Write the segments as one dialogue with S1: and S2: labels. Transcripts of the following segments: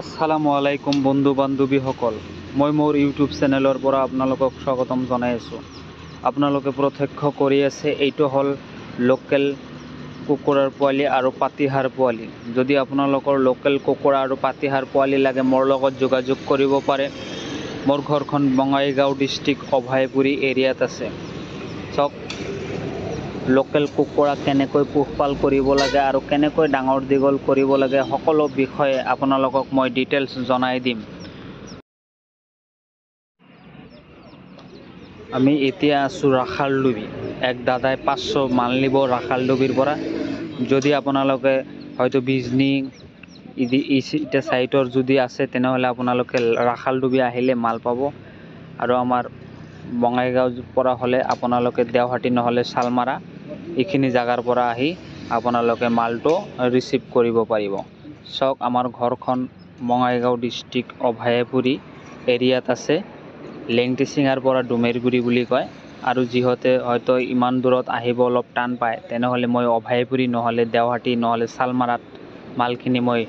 S1: আসসালামু আলাইকুম বন্ধু বান্ধৱীসকল, মই মোৰ ইউটিউব চেনেলৰ পৰা আপোনালোকক স্বাগতম জনাই আছোঁ। আপোনালোকে প্ৰত্যক্ষ কৰি আছে, এইটো হ'ল লোকেল কুকুৰাৰ পোৱালি আৰু পাতিহাঁহৰ পোৱালি। যদি আপোনালোকৰ লোকেল কুকুৰা আৰু পাতিহাঁহৰ পোৱালি লাগে, মোৰ লগত যোগাযোগ কৰিব পাৰে। মোৰ ঘৰখন বঙাইগাঁও ডিষ্ট্ৰিক্ট অভয়পুৰী এৰিয়াত আছে। চাওক, লোকেল কুকুৰা কেনেকৈ পোহপাল কৰিব লাগে আৰু কেনেকৈ ডাঙৰ দীঘল কৰিব লাগে, সকলো বিষয়ে আপোনালোকক মই ডিটেইলছ জনাই দিম। আমি এতিয়া আছোঁ ৰাখালডুবি। এক দাদাই 500 মাল নিব ৰাখালডুবিৰ পৰা। যদি আপোনালোকে হয়তো বিজনী এতিয়া চাইটৰ যদি আছে, তেনেহ'লে আপোনালোকে ৰাখালডুবি আহিলে মাল পাব। আৰু আমাৰ বঙাইগাঁও পৰা হ'লে আপোনালোকে দেওহাটী নহ'লে শালমাৰা এইখিনি জেগাৰ পৰা আহি আপোনালোকে মালটো ৰিচিভ কৰিব পাৰিব। চাওক, আমাৰ ঘৰখন বঙাইগাঁও ডিষ্ট্ৰিক্ট অভয়াপুৰী এৰিয়াত আছে, লেংটিচিঙাৰ পৰা ডুমেৰগুৰি বুলি কয়। আৰু যিহঁতে হয়তো ইমান দূৰত আহিব অলপ টান পায়, তেনেহ'লে মই অভয়াপুৰী নহ'লে দেওহাটী নহ'লে শালমাৰাত মালখিনি মই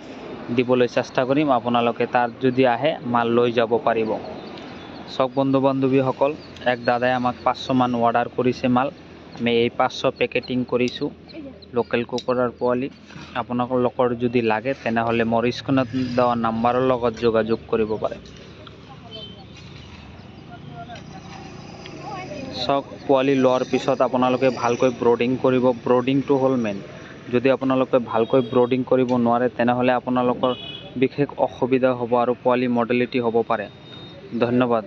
S1: দিবলৈ চেষ্টা কৰিম। আপোনালোকে তাত যদি আহে, মাল লৈ যাব পাৰিব। চাওক বন্ধু বান্ধৱীসকল, এক দাদাই আমাক 500মান অৰ্ডাৰ কৰিছে মাল। আমি এই 500 পেকেটিং কৰিছোঁ লোকেল কুকুৰাৰ পোৱালি। আপোনালোকৰ যদি লাগে, তেনেহ'লে মোৰ স্ক্ৰীণত দিয়া নাম্বাৰৰ লগত যোগাযোগ কৰিব পাৰে। চাওক, পোৱালি লোৱাৰ পিছত আপোনালোকে ভালকৈ ব্ৰডিং কৰিব। ব্ৰডিংটো হ'ল মেইন। যদি আপোনালোকে ভালকৈ ব্ৰডিং কৰিব নোৱাৰে, তেনেহ'লে আপোনালোকৰ বিশেষ অসুবিধা হ'ব আৰু পোৱালি মৰ্টেলিটি হ'ব পাৰে। ধন্যবাদ।